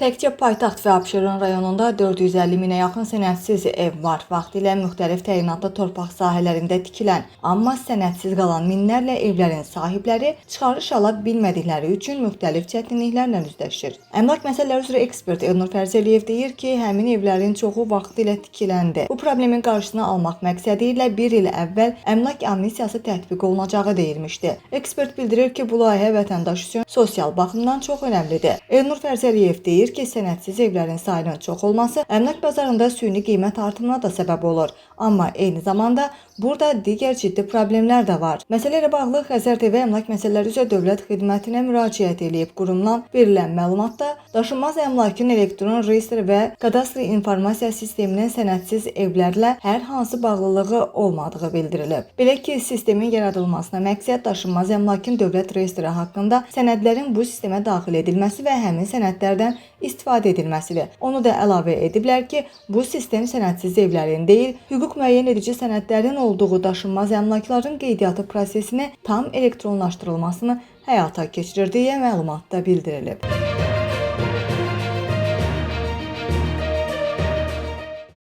Təkcə paytaxt və Abşeron rayonunda 450 minə yaxın sənədsiz ev var. Vaxtilə müxtəlif təyinatlı torpaq sahələrində tikilən, amma sənədsiz qalan minlərlə evlərin sahibləri çıxarış ala bilmədikləri üçün müxtəlif çətinliklərlə üzləşir. Əmlak məsələləri üzrə ekspert Elnur Fərzəliyev deyir ki, həmin evlərin çoxu vaxtilə tikiləndi. Bu problemin qarşısını almaq məqsədi ilə bir il əvvəl əmlak amnistiyası tətbiq olunacağı deyilmişdi. Ekspert bildirir ki, bu layihə vətəndaş üçün sosial baxımdan çox önəmlidir. Elnur Fərzəliyev deyir ki, sənədsiz evlərin sayının çox olması əmlak bazarında süni qiymət artımına da səbəb olur. Amma eyni zamanda burada digər ciddi problemlər də var. Məsələ ilə bağlı Xəzər TV Əmlak Məsələləri üzrə Dövlət Xidmətinə müraciət eləyib. Qurumdan verilən məlumatda daşınmaz əmlakın elektron reyestr və kadastr informasiya sisteminin sənədsiz evlərlə hər hansı bağlılığı olmadığı bildirilib. Belə ki, sistemin yaradılmasına məqsəd daşınmaz əmlakın dövlət reyestri haqqında sənədlərin bu sistemə daxil edilməsi və həmin sənədlərdən istifadə edilməsidir. Onu da əlavə ediblər ki, bu sistem sənədsiz evlərin deyil, hüquq müəyyən edici sənədlərin olduğu daşınmaz əmlakların qeydiyyatı prosesini tam elektronlaşdırılmasını həyata keçirir deyə məlumatda bildirilib.